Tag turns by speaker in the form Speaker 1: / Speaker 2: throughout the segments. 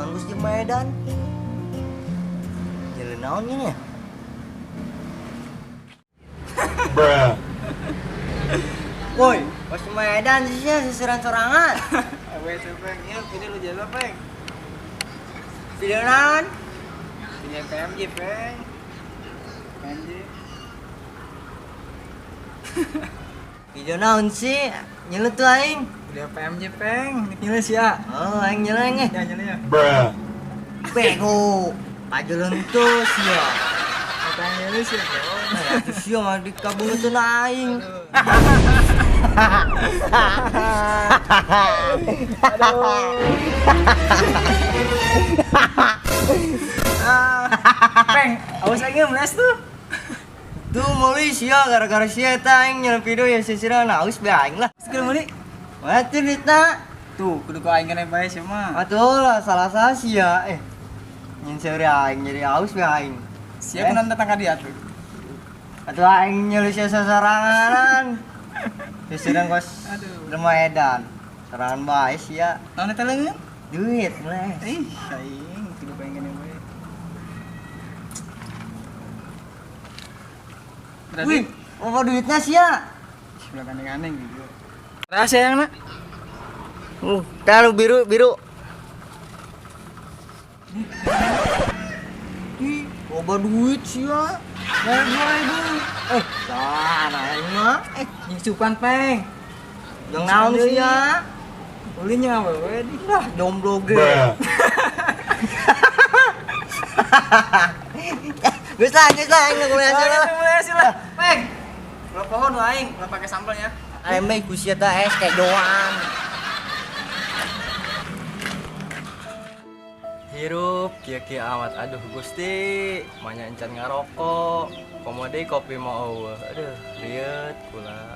Speaker 1: Sorangan geus di Medan. Jalan naon ini ya?
Speaker 2: Bruh.
Speaker 1: Woi, pas di Medan sih ya sisiran sorangan.
Speaker 3: Awe peng, ya video lu jalan peng.
Speaker 1: Video naon?
Speaker 3: Video PMJ peng. PMJ.
Speaker 1: Video naon sih? Nyelut tuh aing.
Speaker 3: Video PMJ peng, nyelus ya.
Speaker 1: Oh, aing nyeleng eh.
Speaker 3: Ya nyelus ya.
Speaker 2: Bruh.
Speaker 1: Bego. Pajelun tuh sia.
Speaker 3: Apa yang nyelus ya, bro?
Speaker 1: Nah, tuh sia mah dikabungeun aing.
Speaker 3: Aduh. Peng, awas lagi meles tuh.
Speaker 1: Tuh meuli sia gara-gara sia eta aing nyeun video ya sisiran aus be aing lah.
Speaker 3: Segera meuli.
Speaker 1: Wah, duitna.
Speaker 3: Tuh, kudu ku aing kena bae sia mah.
Speaker 1: Atuh lah salah-salah sia eh. Nyen seuri aing jadi aus be aing.
Speaker 3: Sia kunaon datang ka dia tuh.
Speaker 1: Atuh aing nyelu sia sasarangan. Sisiran kos lemah edan. Serangan bae sia.
Speaker 3: Naon eta leungeun?
Speaker 1: Duit meles.
Speaker 3: Ih, aing kudu ku aing kena bae.
Speaker 1: Wih, apa duitnya sia?
Speaker 3: Sebelah aneh-aneh gitu. Rahasia yang nak?
Speaker 1: Taruh biru biru. Ih, loba duit sia. 2000. Eh, sana aing mah. Eh,
Speaker 3: nyusupan peng.
Speaker 1: Jeung naon sia?
Speaker 3: Ulinya awewe di.
Speaker 1: Lah, jomblo ge. Geus lah, aing mulai hasil lah.
Speaker 3: Mulai hasil lah. Peng. Ulah pohon nu aing, ulah pakai sambalnya.
Speaker 1: Aing mah ku sia teh es kejoan.
Speaker 4: Hirup kieu-kieu amat, aduh Gusti, manya encan ngarokok, komo deui kopi mah eueuh. Aduh, rieut kula.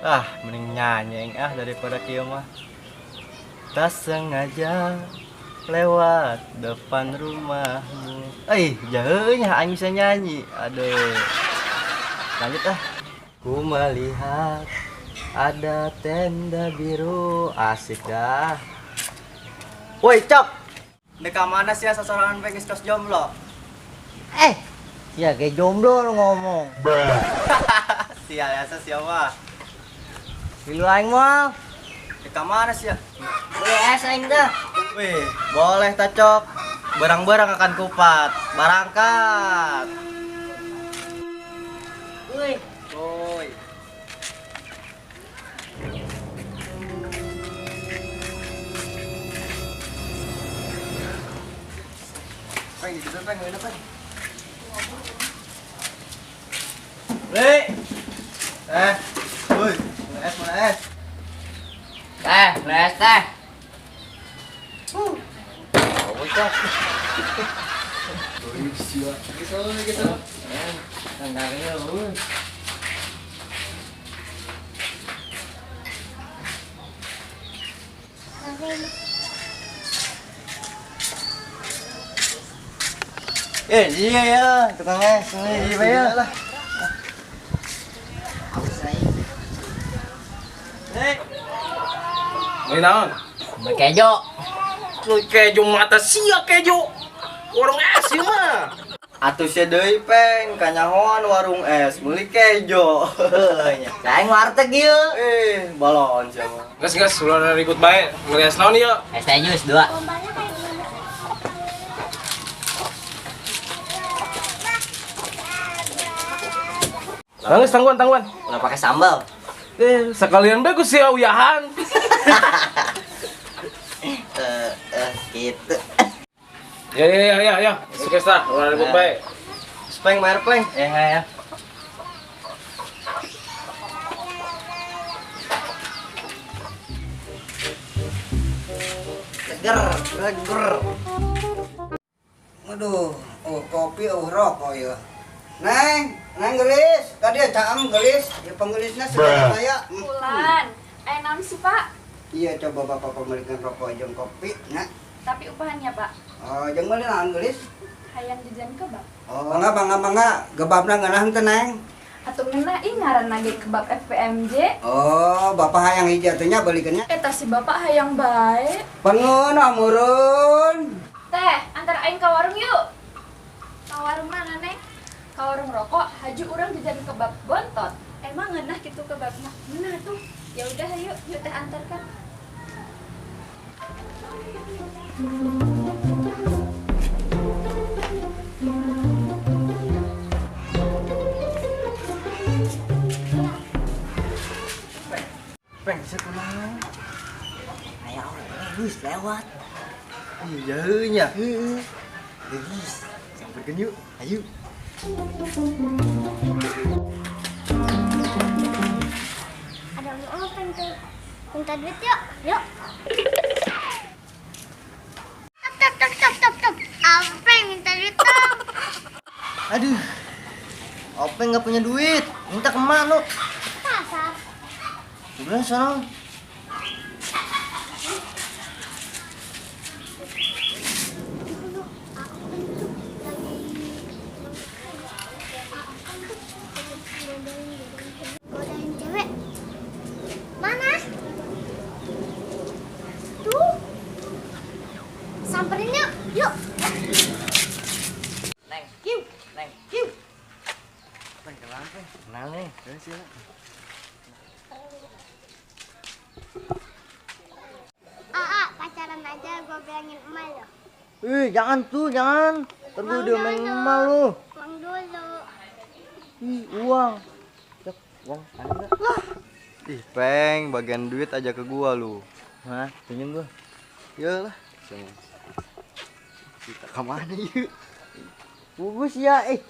Speaker 4: Ah, mending nyanyi ah daripada kieu mah. Tak sengaja lewat depan rumahmu. Eh, jauhnya aing bisa nyanyi. Aduh. Lanjut ah. Ku melihat ada tenda biru, asik dah. Woi, Cok. Deka mana sih sasaran pengis kos jomblo?
Speaker 1: Eh, sia kayak jomblo lu ngomong.
Speaker 2: Bruh.
Speaker 4: Sial ya, siapa?
Speaker 1: Milu aing moal.
Speaker 4: Deka mana sih ya?
Speaker 1: Beli es aing dah.
Speaker 4: Wih, boleh ta, Cok. Barang-barang akan kupat. Barangkat.
Speaker 1: Woi.
Speaker 4: Woi. Peng, gitu peng, mana peng? Beli. Eh, woi, mana es?
Speaker 1: Teh, beli es teh.
Speaker 4: Oh, Cok. Woi, sia. Gitu, gitu.
Speaker 1: Tanggalnya lu. Eh, iya ya, tukang es ini iya ya
Speaker 4: lah.
Speaker 1: Eh,
Speaker 5: Beli naon?
Speaker 1: beli kejo.
Speaker 5: Lu kejo mata sia kejo. Warung es ieu mah.
Speaker 4: Atuh sia deui peng, kanyahoan warung es, meuli kejo.
Speaker 1: Aing warteg ieu.
Speaker 4: Eh, balon sia mah.
Speaker 5: Geus geus ulah ribut bae. Meuli es naon ieu?
Speaker 1: Es teh jus dua.
Speaker 5: Geus tangguan tangguan.
Speaker 1: Ulah pakai sambal.
Speaker 5: Eh, sekalian bae ku sia uyahan.
Speaker 1: Gitu.
Speaker 5: Ya ya ya ya ya. Sukses tah, ulah ribut bae.
Speaker 4: Peng, bayar peng.
Speaker 1: Eh, ya. Seger, seger.
Speaker 6: Aduh, oh kopi, oh rokok ya. Neng, neng gelis, tadi caam gelis, ya penggelisnya sudah saya.
Speaker 7: Bulan, eh naon sih Pak?
Speaker 6: Iya coba bapak pemilikan rokok jeung kopi, nak.
Speaker 7: Tapi upahannya Pak?
Speaker 6: Oh, jeung meuli naon gelis?
Speaker 7: Hayang jajan kebab.
Speaker 6: Oh, mangga mangga mangga, gebabna ngeunah teu neng.
Speaker 7: Atuh ngeunah ih ngaranna ge kebab FPMJ.
Speaker 6: Oh, bapak hayang hiji atuh nya belikeun nya.
Speaker 7: Eta si bapak hayang bae.
Speaker 6: Pangeunah meureun.
Speaker 7: Teh, antar aing ka warung yuk. Ka warung mana, Neng? Ka warung rokok, haju urang jajan kebab bontot. Emang ngeunah kitu kebabna? Ngeunah tuh. Ya udah yuk, yuk teh antarkan.
Speaker 4: Peng, sekulah.
Speaker 1: Ayo, geus lewat.
Speaker 4: Ih, jauhnya. Heeh. Geus, samperkeun yuk. Ayo.
Speaker 8: Ada mau apa tuh? Minta duit yuk, yuk. Stop, stop, stop, stop, stop. Apa yang minta duit dong?
Speaker 1: Aduh. Openg nggak punya duit. Minta kemana lu?
Speaker 8: Pasar.
Speaker 1: Udah sana.
Speaker 8: Godain cewek. Mana? Tuh. Samperin yuk, yuk.
Speaker 1: Neng, kiu, neng, kiu. Peng, kenal, Peng. Kenal nih.
Speaker 4: Terus ya.
Speaker 8: Aa, pacaran aja gue bilangin emak loh.
Speaker 1: Ih, jangan tuh, jangan. Ntar gue
Speaker 8: Uang
Speaker 1: diomelin
Speaker 8: dulu.
Speaker 1: emak lu.
Speaker 8: Uang dulu.
Speaker 1: Ih, uang. Cek, uang ada nggak?
Speaker 4: Ih, Peng, bagian duit aja ke gua lu.
Speaker 1: Hah, pinjam gua.
Speaker 4: Yalah. Sama. Kita kemana yuk?
Speaker 1: Bubus ya, eh.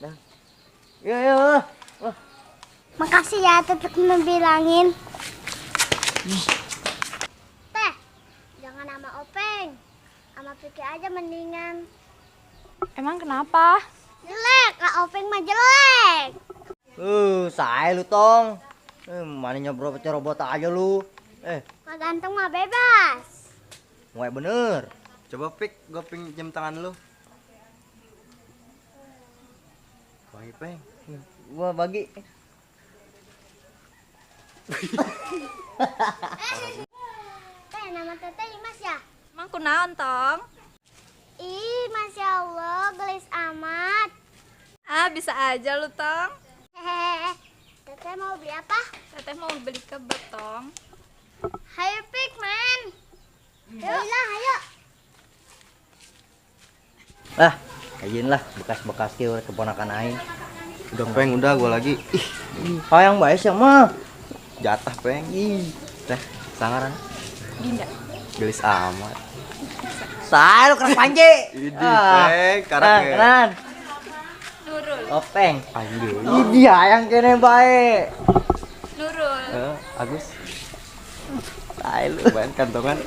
Speaker 1: Dah. Ya, ya, lah. Lah.
Speaker 8: Makasih ya tetep ngebilangin. Teh, jangan sama Openg. Sama Vicky aja mendingan.
Speaker 7: Emang kenapa?
Speaker 8: Jelek, Kak Openg mah jelek.
Speaker 1: Saya lu tong. Mana nyobrol robot aja lu.
Speaker 8: Kak ganteng mah bebas.
Speaker 1: Mau bener.
Speaker 4: Coba Pik, gua pinjam tangan lu. Wangi, Peng.
Speaker 1: Gua bagi.
Speaker 8: Teh, nama teteh Imas ya?
Speaker 7: Emang kunaon, Tong?
Speaker 8: Ih, Masya Allah, gelis amat.
Speaker 7: Ah, bisa aja lu, Tong.
Speaker 8: Hehehe. Teteh mau beli apa?
Speaker 7: Teteh mau beli kebab, Tong.
Speaker 8: Hayo Pik, man. Yuk lah, ayo.
Speaker 1: Lah, kajian lah bekas-bekas kieu keponakan aing.
Speaker 4: Udah, Peng, udah gua lagi. Ih,
Speaker 1: Hayang bae sia mah.
Speaker 4: jatah, Peng.
Speaker 1: Ih,
Speaker 4: Teh, sangaran.
Speaker 7: Dinda.
Speaker 4: Gelis amat.
Speaker 1: saya lu keras panji.
Speaker 4: Idih, Peng, karak
Speaker 1: Ah,
Speaker 4: ya.
Speaker 1: kenalan.
Speaker 7: Nurul.
Speaker 1: Openg.
Speaker 4: Aing deui.
Speaker 1: Ih, dia hayang kene bae.
Speaker 7: Nurul.
Speaker 4: Agus,
Speaker 1: Saya lu.
Speaker 4: cobain kantongan.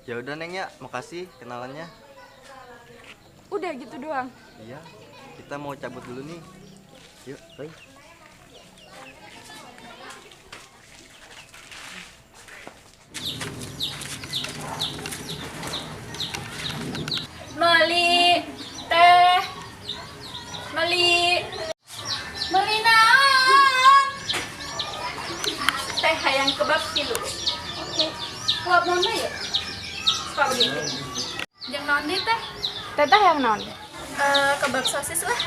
Speaker 4: Ya udah Neng ya, makasih kenalannya.
Speaker 7: Udah gitu doang.
Speaker 4: Iya, kita mau cabut dulu nih. Yuk,
Speaker 1: Baik.
Speaker 7: Meli teh. Meli. Meli naon? Teh hayang kebab tilu. Oke. Kebab mana ya? Spaghetti. Jeung naon deui teh? Teteh hayang naon? Kebab sosis lah.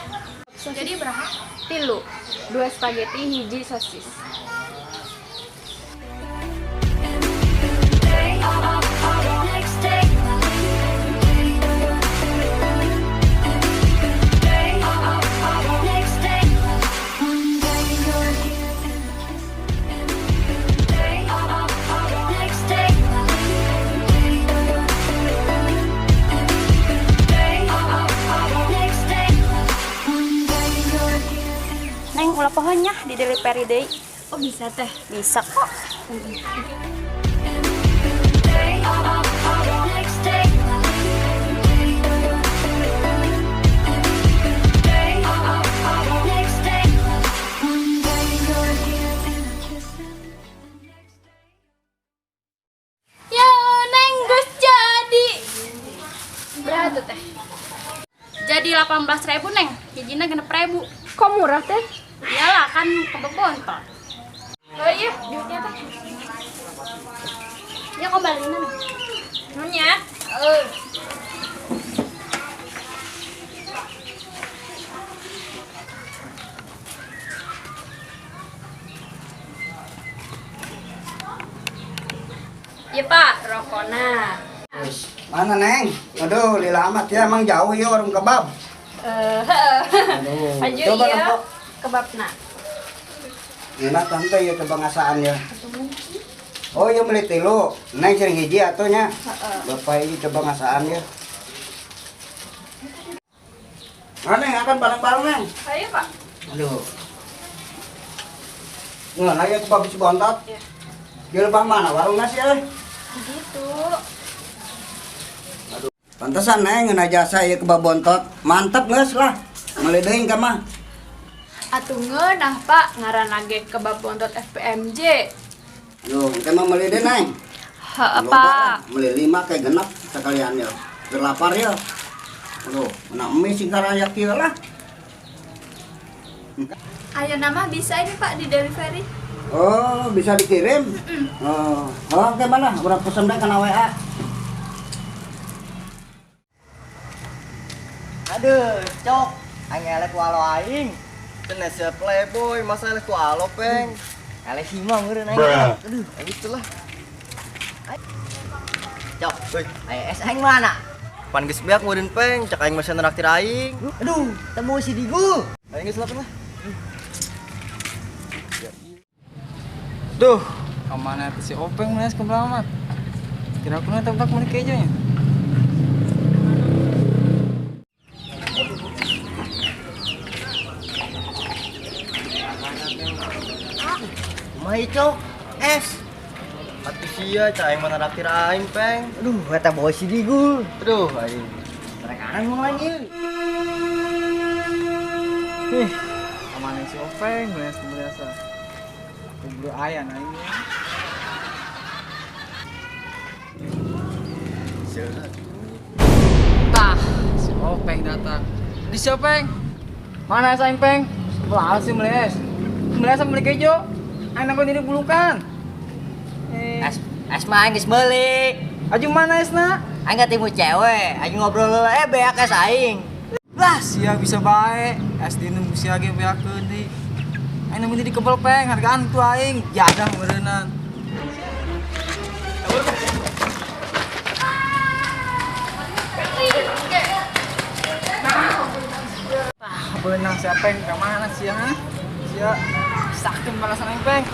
Speaker 7: Jadi berapa? Tilu. 2 spaghetti, hiji sosis.
Speaker 9: Neng, ulah pohonnya di delivery day.
Speaker 7: Oh bisa teh.
Speaker 9: Bisa kok.
Speaker 7: Ya, Neng geus jadi. Berapa tuh teh? Jadi 18.000 Neng, hijina 6.000. Kok murah teh? Iyalah kan kebab bontot. Oh iya, duitnya teh.
Speaker 8: Ya kembaliin nih.
Speaker 7: Nunya. Iya Pak, rokona.
Speaker 6: Mana Neng? Aduh, lila amat ya, emang jauh ya warung kebab.
Speaker 7: Aduh. Ayo
Speaker 6: coba
Speaker 7: iya,
Speaker 6: rokok.
Speaker 7: Kebabna.
Speaker 6: Enak tante ya coba ngasaan ya. Oh iya beli tilu, Neng sering hiji atuh nya. Bapak ini coba ngasaan ya. Nah, Neng akan bareng-bareng Neng.
Speaker 7: Ayo Pak.
Speaker 6: Aduh. Nggak, ya kebab si bontot.
Speaker 7: Iya.
Speaker 6: Di lebah mana warung nasi eh?
Speaker 7: Gitu.
Speaker 6: Aduh, pantesan Neng ngeuna jasa ieu kebab bontot. Mantap geus lah. Meuli deui ka mah.
Speaker 7: Atuh ngeunah Pak, ngaranna ge kebab bontot FPMJ.
Speaker 6: Aduh, engke mah meuli deui Neng.
Speaker 7: Heeh, Pak.
Speaker 6: Meuli 5 kayak genep sekalian ya. Keur lapar ya. Aduh, mana mie sing karaya kieu lah.
Speaker 7: Ayo nama bisa ini Pak di delivery.
Speaker 6: Oh, bisa dikirim? Oh, oke mana? Urang pesen bae kana WA.
Speaker 1: Aduh, cok. Aing elek ku alo aing.
Speaker 4: Cenah sia playboy, masa elek ku alo, Peng.
Speaker 1: Elek sima meureun aing.
Speaker 4: Aduh, itulah.
Speaker 1: Cok, aya es aing mana?
Speaker 4: Pan geus beak meureun, Peng, cek aing masih neraktir aing.
Speaker 1: Aduh, temu si Digu.
Speaker 4: Aing geus lah.
Speaker 3: Duh, kemana tuh si Openg menes ke amat? Kira aku nanti tebak meuli kejonya.
Speaker 1: Kumaha cok? Es.
Speaker 4: Atuh sia cek aing mah neraktir aing, Peng.
Speaker 1: Aduh, eta bawa si Digu.
Speaker 4: Aduh, aing.
Speaker 1: Mereka mau lagi.
Speaker 3: Ih, kemana si Openg menes ke biasa? Kubur ayah aing. Tah, si Openg datang. Di si Openg. Mana es aing, Peng? Sebelah sih meuli es. Meuli es meuli kejo. Aing nangkon diri bulukan.
Speaker 1: Es es mah aing geus meuli.
Speaker 3: Aju mana esna?
Speaker 1: Aing ketemu cewek, aing ngobrol heula beak es aing.
Speaker 3: Lah, sia bisa bae. Es di nunggu sia ge beakeun deui. Aing nunggu di kebel Peng, hargaan tuh aing jadah meureunnan. Tah, beunang sia Peng ka mana sia ha? Sia sakeun balasan aing Peng.